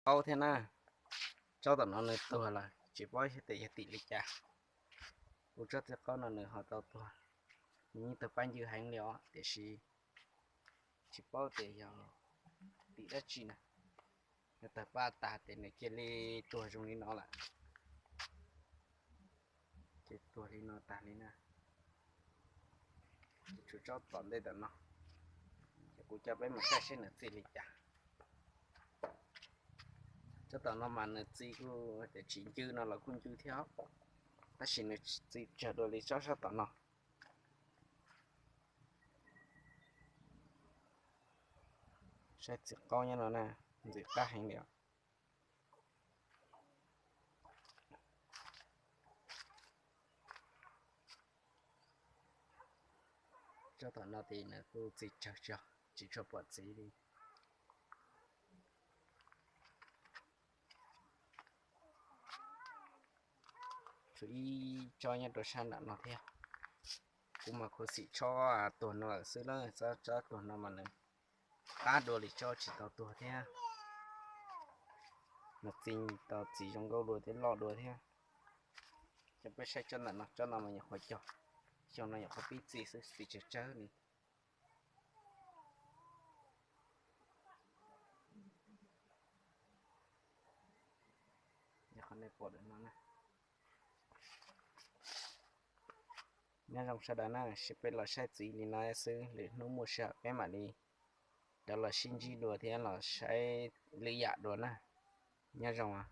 qaub thiab na. Tsob tom no nws tuag lawm, tsis paub tias yog tim li cas. Kuv tsob txiv qaub no nws ho tau tuag. Nws yeej tawg paj ncw heev li os, tiam sis tsis paub tias yog tim dab tsi na. Nws tawg paj tag ces nws cia li tuag zoo li no lawm. Ces tuag li no tag li na. Tshuav tsob tom ntej tom no, ces kuv coj peb mus saib seb nws txi li cas. Tsob tom no mas nws txi kuj tias tsis ncw no los kuj ncw thiab, tab sis nws txi tsawg dua li tsob sab tom no. Saib txiv qaub nyob no na, ntxim qab heev li os. Tsob tom no ces nws kuj txi tsawg tso, tsis tshua pom txiv li. Tshuav ib tsob nyob rau sab nram no thiab. Kuv mas khuv xim tsob tuag no lawm xwb lawm, tsob tuag no mas nws qab dua li tsob tsis tau tuag thiab. Mas txi tau txiv zoo nkauj dua thiab loj dua thiab. Coj peb saib tsob ntawm no, tsob no mas nyuam qhuav cog, xyoo no nyuam qhuav pib txi xwb, txi tsawg tsawg li. Qhov nej pom ntawm no na. Nyob zoo sawv daws na, seb peb los saib txiv li no xwb, lwm hnub muaj sij hawm peb mam li rov los sib ntsib dua thiab los saib lwm yam dua na. Nyob zoo.